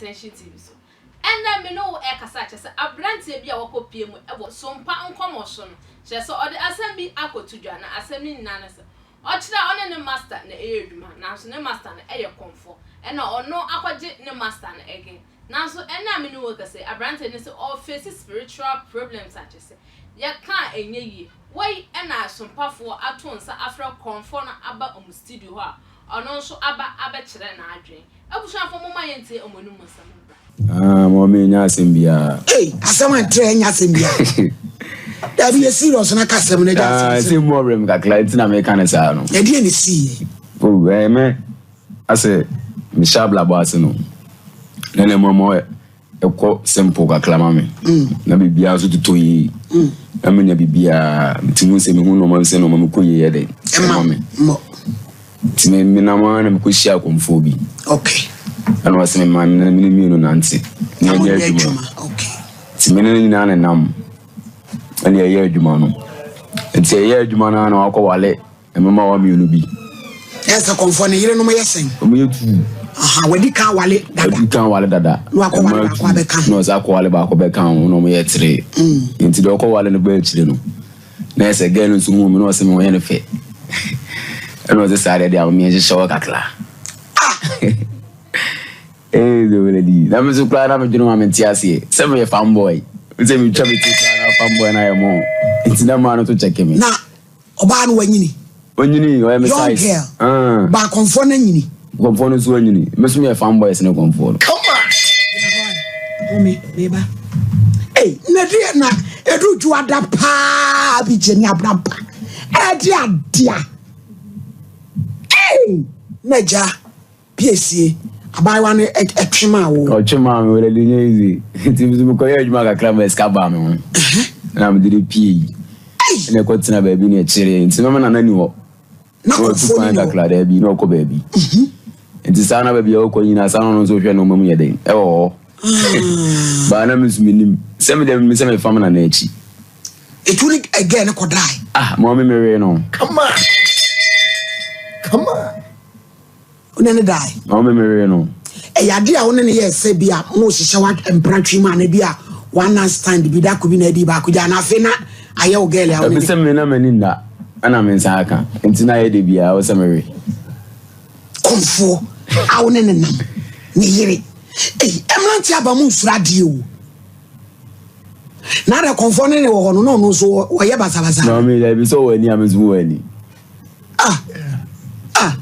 Attention TV so. Ɛnnɛ me ne wo ɛkasa kyerɛ sɛ aberanteɛ bi a wakɔ pie mu ɛwɔ Sompa nkɔmɔ so no, kyerɛ sɛ ɔde asɛm bi akɔto dwa, na asɛm no nyinaa ne sɛ ɔkyerɛ a ɔne ne master na ɛyɛ adwuma, nanso ne master no ɛyɛ kɔmfoɔ, ɛna ɔno akɔgye ne master no ɛgɛ. Nanso ɛnnɛ a me ne wo rekasa yi, aberanteɛ no sɛ ɔɔface spiritual problems a kyerɛ sɛ yɛka a ɛnyɛ yie. Wei na Sompafoɔ ato nsa afrɛ kɔmfoɔ no aba wɔn studio hɔ a ɔno nso aba abɛkyerɛ n'adwene. Abusuafoɔ momma yɛntie wɔn anom nsɛm mbra. Ah, mɔmi nya asɛm biara. Ei, asɛm a ntrɛ nya asɛm biara. Dabi yɛ serious na ka asɛm no gya asɛm. Ah, sɛ mu ɔbrɛ mu kakra nti na meka ne saa no. Ɛdeɛ ne sii. Oh, ɛɛ me asɛ mehyɛ ablabɔ ase no. Na na mu ɛkɔ simple kakra ma me. Na biribiara nso totɔ yie. Na menya biribiara. Nti mu sɛ mehu nneɛma sɛ nneɛma mekɔ yie yɛ dɛ. Ɛma me. Nti me menam ara na mekɔhyia akɔmfoɔ bi. Okay. Ɛna ɔsɛ me ma me ne mmienu nante. Na ɛnyɛ adwuma. Okay. Nti me ne no nyinaa nenam. Ɛna ɛyɛ adwuma no. Nti ɛyɛ adwuma no ara na wakɔwale mmabaawa mmienu bi. Ɛyɛ sɛ kɔmfoɔ ne yerenom yɛ sɛn? Wɔn yɛ tuu. Aha, wadi kan wale dada. Wadi kan wale dada. Na wakɔwale baako abɛka ho. Na ɔsɛ akɔwale baako bɛka ho na wɔn yɛ tere. Nti deɛ ɔkɔwale no bɛɛ akyire no, na yɛ sɛ girl no nso hu mi na ɔsɛ mi ho yɛ ne fɛ. Ɛna ɔsɛ saa deɛ deɛ ahomeɛ hyehyɛ wɔ kakra. Ah! Ee, de wele di. Na me nso koraa na medwene ma mente aseɛ. Sɛ meyɛ fanboy. Sɛ metwa me ti koraa na fanboy no ayɛ mɔ. Nti na mmaa no to kyɛke me. Na ɔbaa no wanyini. Onyini, ɔyɛ me Young size. girl. Ah. Ba kɔnfoɔ no anyini. Kɔnfoɔ no nso anyini. Me nso meyɛ fanboy sene kɔnfoɔ no. Come on. Gyina hɔ ɛ. Home, meba. Ei, na deɛ na ɛdu dwoada paa bi gye ne abrampa. Ɛde adea. Ei, na gya. Piesie, abaayewa no twe maa wo. Ɔtwe maa me, wɛrɛ de nyɛ easy. Nti mi nso mekɔyɛ adwuma kakra ma sika baa me ho. Na mede de pie yi. Ɛna ɛkɔ tena baabi na ɛkyeree. Nti na me nana ni hɔ. Na Ɔtu kɔmfoɔ kwan ni hɔ. kakra daabi na ɔkɔ baabi. Nti saa na baabi a ɔkɔ nyinaa saa na ɔno nso hwɛ nneɛma mu yɛ den ɛwɔ hɔ. Baa na me nso menim. Sɛ me deɛ me sɛ mefa me nana akyi. Etu ne gɛɛ no kɔdae. Ah, mɔmi mewee no. Come on. Come on. Wo ne no dae. Na wo memeree no. Ɛyɛ ade a wo ne no yɛɛ sɛ bi a mohyehyɛ wa mpratwe mu anaa bi a one night stand bi da ko bi na adi baako gya anaa afei na ayɛ wo girl a wo ne Ɛfiri sɛ me na m'ani nna ɛna me nsa aka nti na ayɛ da biara wo sɛ mewe. Kɔmfoɔ a wo ne no nam ne yere. Ei, mmeranteɛ aba mu nsuro adeɛ o. Na adɛ kɔmfoɔ ne ne wɔ hɔ no na ɔno nso ɔyɛ basabasa. Maame dabi sɛ ɔwɔ ani a me nso mewɔ ani. Ah ah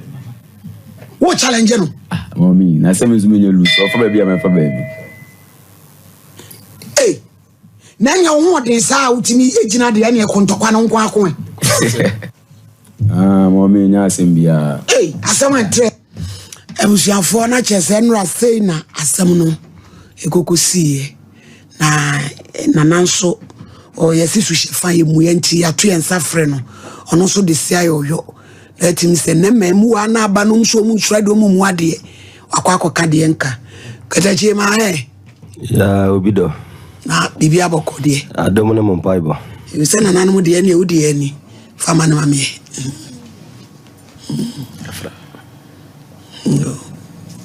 wo challenge no. Ah mami na sɛ me nso menya loose ɔfa baabi a mɛfa baabi. Ee na nya wo ho ɔden saa a wotumi gyina deɛ ɛne ɛko ntɔkwa no nko ako ɛ. Ah mami nya asɛm biara. Ee asɛm antrɛ. Abusuafoɔ na kyerɛ sɛ nnora sei na asɛm no ɛkɔkɔsiiɛ. Na Nana nso ɔyɛ si so hyɛ fa yɛ mua nti yɛato yɛn nsa frɛ no ɔno nso de si ayɛ ɔyɔ na atumi sɛ nnɛ mmamuwa na aba no nso ɔmu nsura deɛ ɔmu mu adeɛ wakɔ akɔka deɛ nka katakyie ma ɛ ya obi dɔ na biribi abɔkɔ deɛ adom ne mo mpaebɔ sɛ nananom deɛ ne ɛwo deɛ ani fa ma no ma meɛ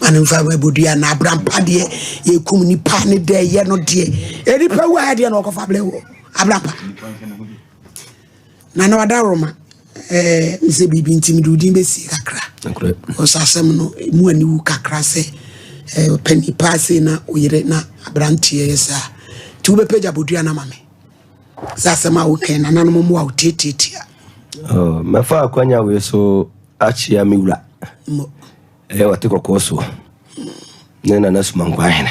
Mane mfa abodua na abrampa deɛ yɛkum nipa ne dɛ yɛ no deɛ nipa wu ayɛ deɛ na ɔkɔfa blɛ wɔ abrampa na na wada roma ɛɛ nsɛ biribi nti mede odin bɛsie kakra ɔsɛ asɛm no mu aniwu kakra sɛ ɛɛ ɔpɛ nipa ase na oyere na abranteɛ yɛ saa nti wobɛpɛgya abodua no ama me Sɛ asɛm a woka yi, nananom mmoa wo tiatiatia. Oh, mɛfa akwanya wei so akyea me wura. Ɛyɛ ɔte kɔkɔɔ soɔ. Ne nana sumankwa ahene.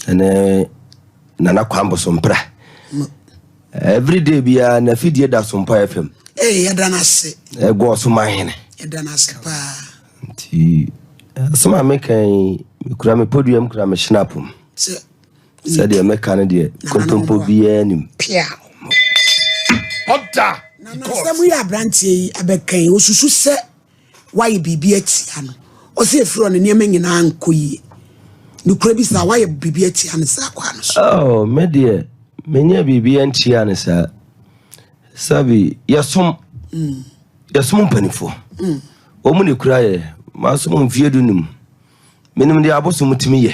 Ɛne nana kwambo sompra. Every day biara na fidie da sompa FM. Ee, yɛda no ase. Ɛgɔ ɔsoma ahene. Yɛda no ase paa. Nti asɛm a meka yi, mekura me podium kura me hyinapom. Sɛ Sɛdeɛ mɛka no deɛ, kontompo biara nim. Ɔda. Na n'asɛm yi aberanteɛ yi abɛka yi, ɔsusu sɛ wayɛ biribi atia no. Ɔsɛ ɛfiri hɔ no nneɛma nyinaa nkɔ yie. Nokorɛ bi saa, wayɛ biribi atia no saa kwan no so? Oh, me deɛ, menyɛ biribi antia no saa. Sabi, yɛsom, yɛsom mpanimfoɔ. Wɔn na ɛkura yɛ. Masom mfeɛ 15. Menim deɛ abosom tumi yɛ.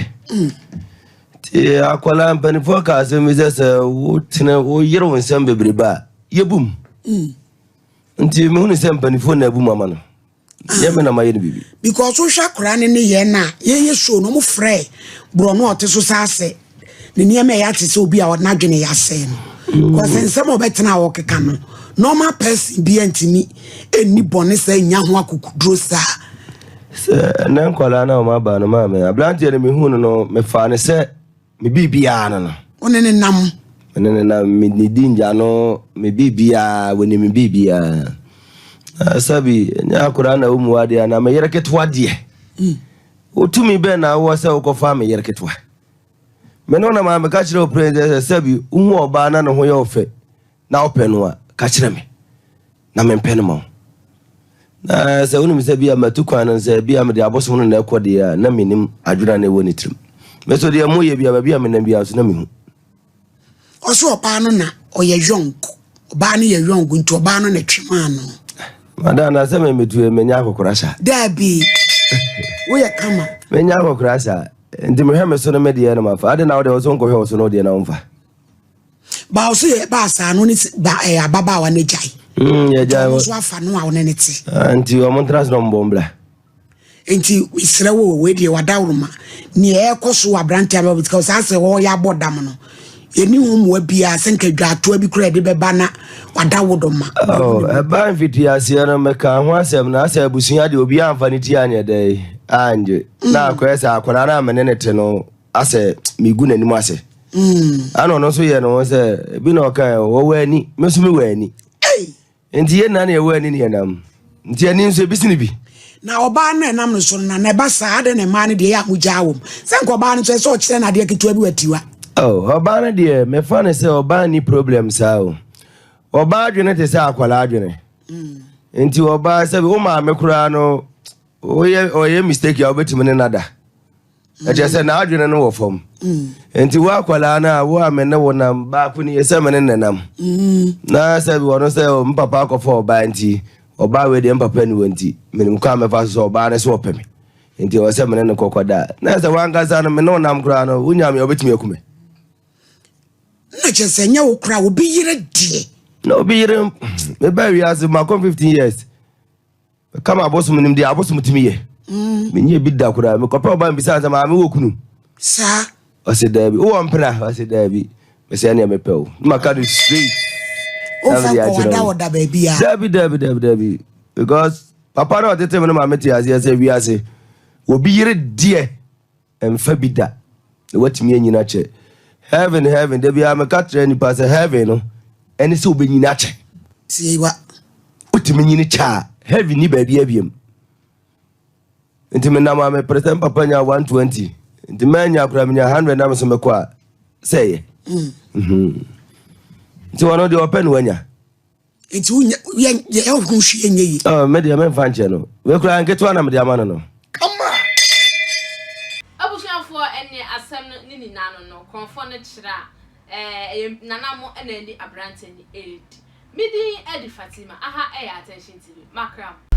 Nti akwadaa mpanimfoɔ ka asɛm bi sɛ sɛ wotene woyere wo nsɛm bebrebe a yɛbum. Nti mehunu sɛ mpanimfoɔ na abu ama no. Nyɛ me na mayɛ no biribi. Because wohwɛ akwadaa no ne yɛn no a yɛyɛ show no ɔmo frɛ borɔno a ɔte so saa sɛ ne nneɛma ɛyɛ ate sɛ obi a n'adwene yɛ asɛe no. Because nsɛm a ɔbɛtena a ɔkeka no normal person bi ntumi ɛnni bɔne sɛ nya ho akokuduro saa. Sɛ ɛnɛ nkwadaa no a wɔn aba no maame aberanteɛ no mehu no no mefaa no sɛ me biribiara no no. Wo ne ne nam. Me ne ne nam me ne di ngya no me biribiara wɔnim me biribiara. Sɛbi ɛnyɛ akwadaa na wɔmu adeɛ anaa me yere ketewa deɛ. Wotumi bɛn na wowɔ sɛ wokɔfa me yere ketewa. Me ne wo nam a meka kyerɛ wo pere sɛ sɛbi wohu ɔbaa na ne ho yɛ wo fɛ na wopɛ no a ka kyerɛ me. Na mempɛ no ma wo. Na sɛ wonim sɛ bia matu kwan no sɛ bia mede abosom no na ɛkɔ deɛ a na menim adwene a na ɛwɔ ne tirim. Me so deɛ moyɛ bia baabi a menam bia nso na mehu. Ɔsɛ ɔbaa no na ɔyɛ young. Ɔbaa no yɛ young nti ɔbaa no na ɛtwe maa no. Madam na sɛ memetu menya akɔkora saa. Daabi. Woyɛ kama. Menya akɔkora saa. Nti mehwɛ me so no me deɛ no mafa. Ade na wode wo so nkɔhwɛ wo so no deɛ na womfa. Ba ɔso yɛ ba saa no ne ba ɛyɛ ababaawa no gyae. Yɛ gyae. Ɔno nso afa no a ɔne ne te. Ah, nti ɔmo ntena ase na ɔmo bɔ mbra. Nti mesrɛ wo wei deɛ wadaworoma nea ɛrekɔ so wɔ aberante a bɛbɛ saa sɛ wɔyɛ abɔ dam no yɛni ho mmoa biara sɛ nka dwaatoa bi koraa yɛde bɛba na wada wo dɔ ma. Oh, ɛba mfitiaseɛ no meka ho asɛm na asɛ abusua deɛ obiara amfa ne ti anyɛ dɛ angye na akɔyɛ sɛ akwadaa no a mene ne te no asɛ megu n'anim ase mm. ana ɔno nso yɛ ne ho sɛ ebi na ɔka wɔwɔ ani me nso mewɔ ani nti yɛn nyinaa na yɛwɔ ani ne yɛnam nti ani nso ebi sini bi. Na ɔbaa no ɛnam no so no na na ɛba saa adɛn na mmaa no deɛ ɛyɛ a mogyaa wɔm sɛ nka ɔbaa no nso ɛsɛ ɔkyerɛ no adeɛ ketewa bi wɔ atiwa. Oh, ɔbaa no deɛ mefa no sɛ ɔbaa ni problem saa o ɔbaa adwene te sɛ akwadaa adwene mm. nti ɔbaa sɛ wo maame koraa no ɔyɛ ɔyɛ mistake a wobɛtumi ne nada ɛkyɛ sɛ n'adwene no wɔ fam nti wo akwadaa no a wo a me ne wo nam baako ni sɛ me ne ne nam na sɛ bi wɔno sɛ mpapa akɔfa ɔbaa nti ɔbaa wei deɛ mpapa ni wɔ nti menim kwan mɛfa so sɛ ɔbaa no sɛ ɔpɛ me nti ɛwɔ sɛ me ne no kɔkɔ da na sɛ wankasa no me ne wo nam koraa no wonya me a wobɛtumi aku me na kyerɛ sɛ nyɛ wo koraa obi yere deɛ na obi yere mebaa wiase makɔ 15 years Meka ma abosom nim deɛ abosom tumi yɛ. Mm. Menyɛ bi da koraa. Mekɔpɛ ɔba mbisa sɛ maame wɔ kunu. Saa. Ɔse daabi. Wowɔ mpena? Ɔse daabi. Mesɛ ɛneɛ mepɛ o. Na maka no straight. Wofa nkɔ wada ɔda baabi a. Daabi daabi daabi daabi. Because papa na ɔtete me no maame te aseɛ sɛ wiase. Obi yere deɛ. Ɛmfa bi da na watumi anyin akyɛ. Heaven heaven da biara meka kyerɛ nipa sɛ heaven no ɛne sɛ wobɛnyin akyɛ. Tiewa. Wotumi nyini kyɛ a heaven ni baabi abiem. Nti menam a mepere sɛ mpapa nya 120 nti manya koraa menya 100 na me so mekɔ a sɛ ɛyɛ. Mm. Mhm. Nti wɔno deɛ ɔpɛ no wanya. Nti wonya yɛ yɛ ho hwee nyɛ yi. Oh, me deɛ memfa nkyɛ no. Wei koraa nketewa na mede ama no no. Kama! Abusuafoɔ ɛneɛ asɛm no ne nyinaa no no korɔmfoɔ no kyerɛ a ɛɛ ɛyɛ nana mo ɛna ɛne abranteɛ no ɛredi. Me din ɛde Fatima aha ɛyɛ Attention TV makra mo.